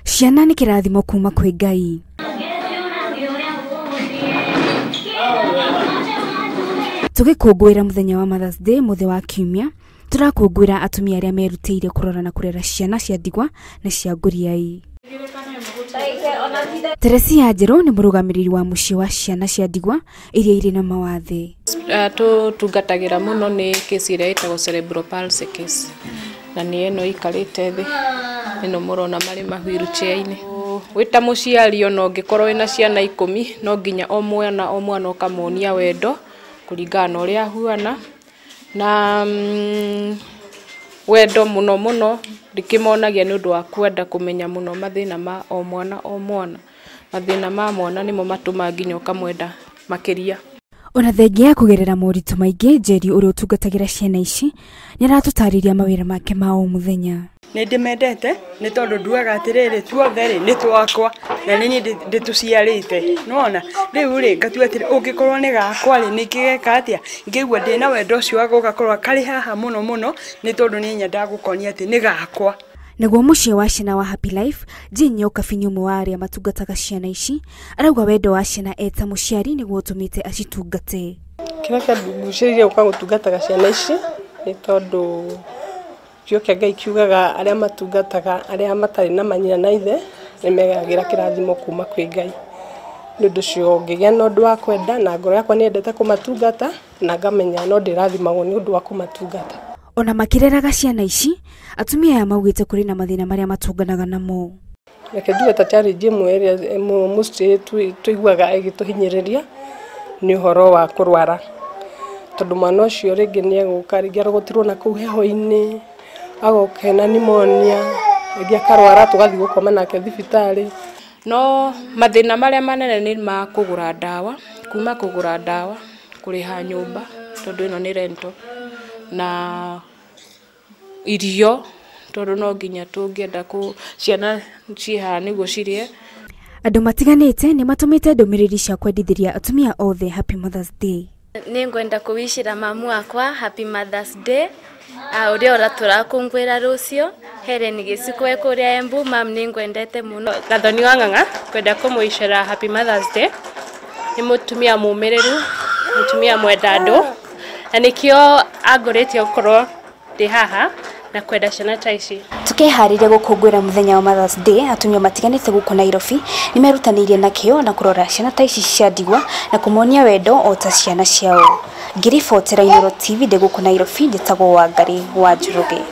Ciana nĩ kĩrathimo kuma kwĩ Ngai. Tũgĩkũngũĩra mũthenya wa Mother's Day mũthĩ wa kiumia, tũrakũngũĩra atumia arĩa merutĩire kũrora na kũrera ciana cia ndigwa na cia ngũriai. Teresia Njerũ nĩ mũrũgamĩrĩri wa mũciĩ wa ciana cia ndigwa iria irĩ na mawathe. Tũtungatagĩra mũno nĩ kesi ĩrĩa ĩtagwo cerebral palsy case, na nĩ ĩno ĩikarĩte thĩ ĩno mũrona marĩ ma wheelchair-inĩ. Wĩ ta mũciari ona ũngĩkorwo wĩna ciana 10 no nginya o mwana ũkamuonia wendo kũringana na ũrĩa ahuana, na wendo mũno mũno ndĩkĩmonagia nĩ ũndũ wa kwenda kũmenya mũno mathĩna ma o mwana o mwana. Mathĩna ma mwana nĩmo matũmaga nginya ũkamwenda makĩria. Ona thengia ya kũgerera moritũ maingĩ, Njeri ũrĩa ũtungatagĩra ciana ici nĩaratũtarĩria mawĩra make ma o mũthenya. Nĩ ndĩmendete nĩ tondũ nduaga atĩrĩrĩ tuothe rĩ nĩ twakwa na nĩ niĩ ndĩtũciarĩte, nĩwona rĩu rĩ ngatua atĩrĩ ũngĩkorwo nĩ gakwa rĩ nĩngĩgeka atĩa, ngĩigua ndĩna wendo ũcio wa gũgakorwo karĩ haha mũno mũno nĩ tondũ niĩ nyendaga gũkonia atĩ nĩ gakwa. Naguo mũciĩ wa ciana wa Happy Life, Jane Nyokabi nĩ ũmwe wa arĩa matungataga ciana ici, arauga wendo wa ciana eta mũciari nĩguo ũtũmĩte acitungate. Kĩrĩa kĩangucĩrĩirie gũka gũtungataga ciana ici nĩ tondũ kiugo kĩa Ngai kiugaga arĩa matungataga arĩa matarĩ na manyina na ithe nĩ megagĩra kĩrathimo kuma kwĩ Ngai. Nĩ ũndũ ũcio ngĩgĩa na ũndũ wa kwenda na ngoro yakwa nĩyendete kũmatungata na ngamenya no ndĩrathimagwo nĩ ũndũ wa kũmatungata. Ona makĩreraga ciana ici, atumia aya maugĩte kũrĩ na mathĩna marĩa matũnganaga namo. Reke njuge ta challenge ĩmwe ĩrĩa mostly tũiguaga ĩgĩtũhinyĩrĩria nĩ ũhoro wa kũrwara, tondũ mwana ũcio rĩngĩ nĩ egũka rĩngĩ arũgũtirwo na kũu heho-inĩ, agoka ena pneumonia, rĩngĩ akarwara tũgathiĩ gũkoma nake thibitarĩ. No mathĩna marĩa manene nĩ ma kũgũra ndawa, kuma kũgũra ndawa, kũrĩha nyũmba tondũ ĩno nĩ rental, na irio tondũ no nginya tũngĩenda ciana ciĩ haha nĩguo cirĩe. Andũ matiganĩte nĩ matũmĩte ndũmĩrĩri cia kwendithĩria atumia othe Happy Mother's Day. Nĩngwenda kũwicĩra mamu wakwa Happy Mother's Day, ũrĩa ũratũrakũngũĩra rũciũ. Helen Gĩciko e kũrĩa Embu, mam nĩngwendete mũno. Gathoni wa Ng'ang'a kwenda kũmũicĩra Happy Mother's Day. Nĩ mũtumia mũmĩrĩru, mũtumia mwenda andũ, na nĩkĩo angũrĩtie gũkorwo ndĩ haha na kwenda ciana ta ici. Tukeharĩria gũkũngũĩra mũthenya wa Mother's Day, atumia matiganĩte gũkũ Nairobi nĩ merutanĩirie na kĩo na kũrora ciana ta ici cia ndigwa na kũmonia wendo o ta ciana ciao. Ngĩribotera Inooro TV ndĩ gũkũ Nairobi, njĩtagwo Wangari wa Njoroge.